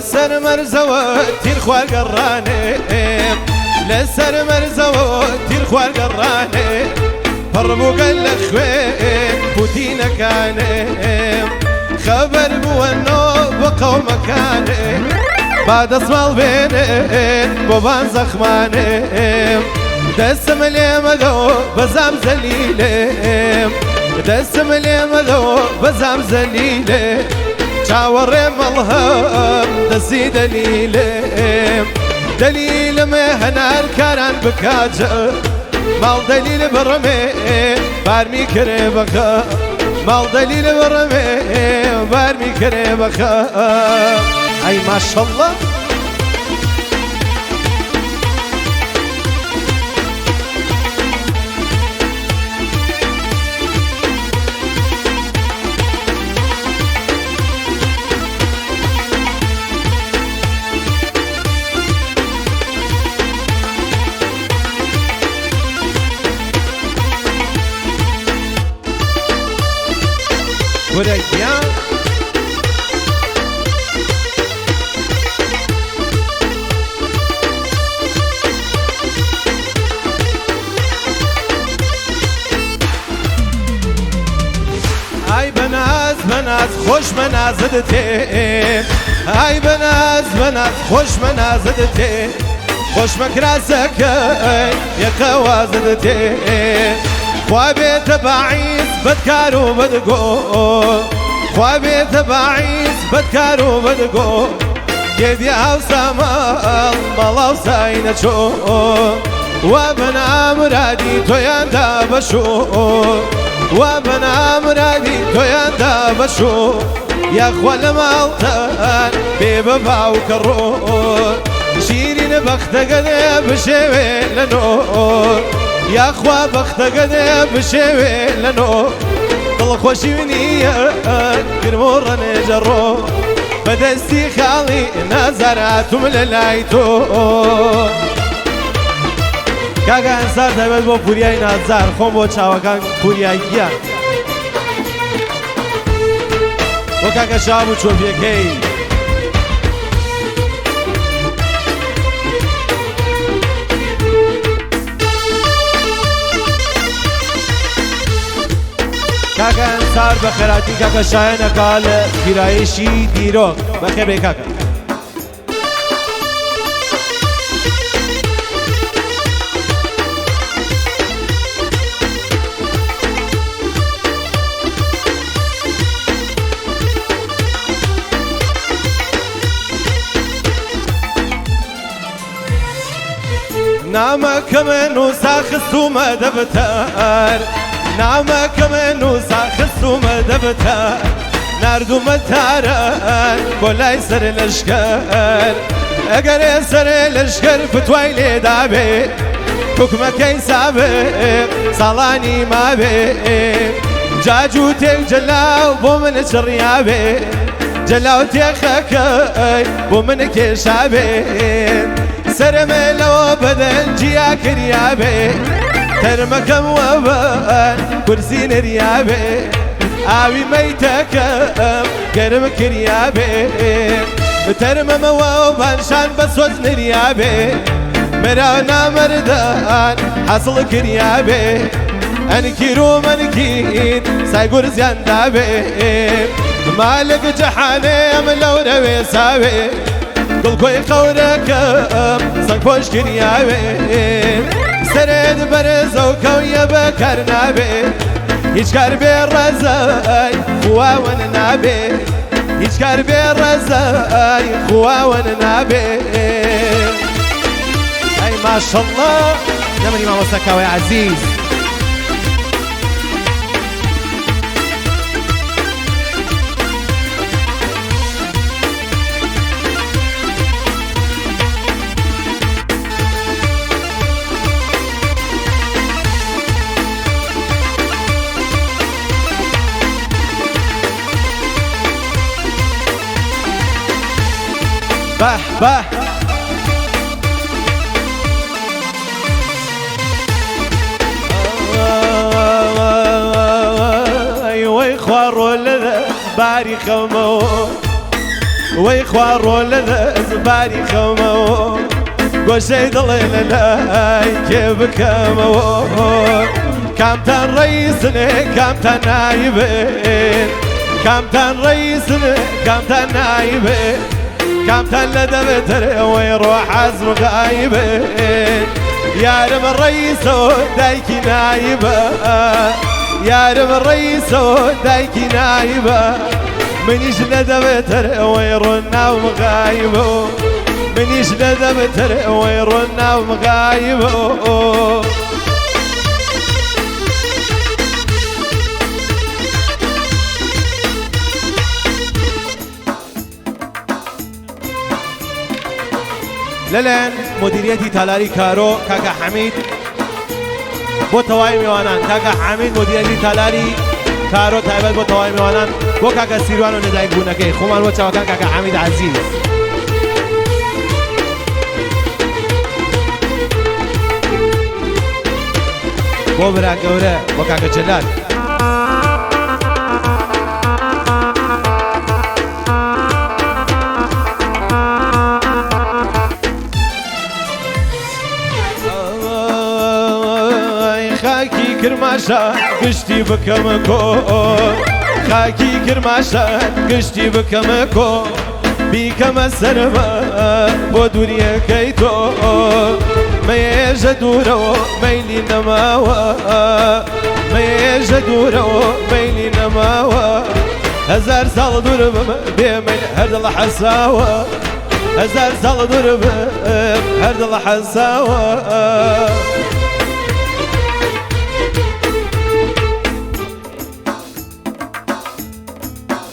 لەسەر مەرزەوە تیر خوار گەڕانێ، لەسەر مەرزەوە تیر خوار گەڕانێ، پڕ بووگە لە خوێن پوتینەکانێ، خەبەر بووە نۆ بۆ قەومەکانێ، با دەسماڵ بێنێن بۆ بان زەخمانێ، دەستم لێ مەدەوە بەزام زەلیلێم، دەستم لێ مەدەوە بەزام زەلیلێ، چاوەڕێ مەڵهەم دەستی دەلیلێم، دەلیلم هەنار کاران بکاجە، ماڵ دەلیل بڕمێ بارمی کرێ بەخە، ماڵ دەلیل بڕمێ بارمی کرێ بەخە. ئەی ماشەڵڵا. کورە گیان. ئای بەناز بەناز خۆش مەنازت تێ، ئای بەناز بەناز خۆش مەنازت تێ، خۆش مەکراسەکەی یەکەوازت تێ، خوا بێتە باعیس بەدکار و بەدگۆ، خوا بێتە باعیس بەدکار و بەدگۆ، گێدی هاوسا ماڵ ماڵاو سای نەچۆ، وا بەنامرادی تۆیان دا بەشۆ، وا بەنامرادی تۆیان دا بەشۆ، یاخوا لە ماڵتان بێ بە باوکە ڕۆ، شیرین بەختەگە دێ بشێوێ لە نۆ، یاخوا بەختەگە دێ بشێوێ لە نۆ، دڵخۆشی نییە گرم و ڕەنێژە ڕۆ، بەدەستی خاڵی نازاراتم لە لای تۆ. کاکە ئەنسار تایبەت بۆ پوریای نازار، خۆم بۆ چاوەکان پوریای گیان، بۆ کاکە شاب و چۆپیەکەی. کاکە ئەنسار بە خێراتی کاکە شایەنەکە لە پیرایشی دیرۆک، بەخێر بێ کاکە. نامەکەم نووسا خستومە دەفتەر، نامەکەم نووسا خستومە دەفتەر، ناردومە تاران بۆ لای سەر لەشکەر، ئەگەر سەر لەشکەر فتوای لێدابێ، حکومەکەی سابق ساڵانی مابێ، جاجوو تێک جەلاو بۆ من چڕیابێ، جەلاو تێخەکەی بۆ من کێشابێ، سەرمە لەوە بەدەن جیا کریابێ، تەرمەکەم وەبەر کورسی نریابێ، ئاوی مەیتەکەم گەرم کریابێ، تەرمەمەوە بانشان بە سۆز نریابێ، مرا نامەردان حەسڵ کریابێ، ئەنکیر و مەنکیر سای گورزیان دابێ، مالک جەحانێم لەو رەوێ ساوێ، گوڵکۆی قەورەکەم سەنگ پۆش کریاوێ، سەرت بەرزەو کەویە بەکار نابێ، هیچ کار بێ ڕەزای خواوەن نابێ، هیچ کار بێ ڕەزای خواوەن نابێ. ئەی ماشەڵڵا نەمری مامۆستا کاوەی عەزیز. بە بە وەی خوا ڕۆ لە باری خەمەوە. وەی خوا ڕۆ لە دەست باری خەمەوە گۆشەی دڵێ لە لای کێ بکەمەوە کامتان ڕەیسنێ کامتان نایبێن کامتان ڕەیسنێ کامتان نایبێن کامتان لە دەبێتەرێ وەی ڕۆ حەزم غایبێن یارم ڕەیسەوە دایکی نایبە یارم ڕەیسەوە دایکی نایبە منیش لە دەبێتەرێ وەی ڕۆ ناوم غایبە منیش لە دەبێتەرێ وەی ڕۆ ناوم غایبە. لەلایەن مدیریەتی تالاری کارۆ کاکە حەمید بۆ تەواوی میوانان، کاکە حەمید مدیریەتی تالاری کارۆ تایبەت بۆ تەواوی میوانان، بۆ کاکە سیروان و لەدایک بوونەکەی خۆمان بۆ چاوەکان کاکە حەمید عەزیز. بۆ برا گەورە بۆ کاکە جەلال. خاکی کرماشان گشتی بکەمە کۆ، خاکی کرماشان گشتی بکەمە کۆ، بیکەمە سەرمە بۆ دووریەکەی تۆ، مەیێژە دوورەوە مەیلی نەماوە، مەیێژە دوورەوە مەیلی نەماوە، هەزار ساڵ دوور بم بێ مەیل هەر دڵ حەساوە، هەزار ساڵ دوور بم هەر دڵ حەساوە.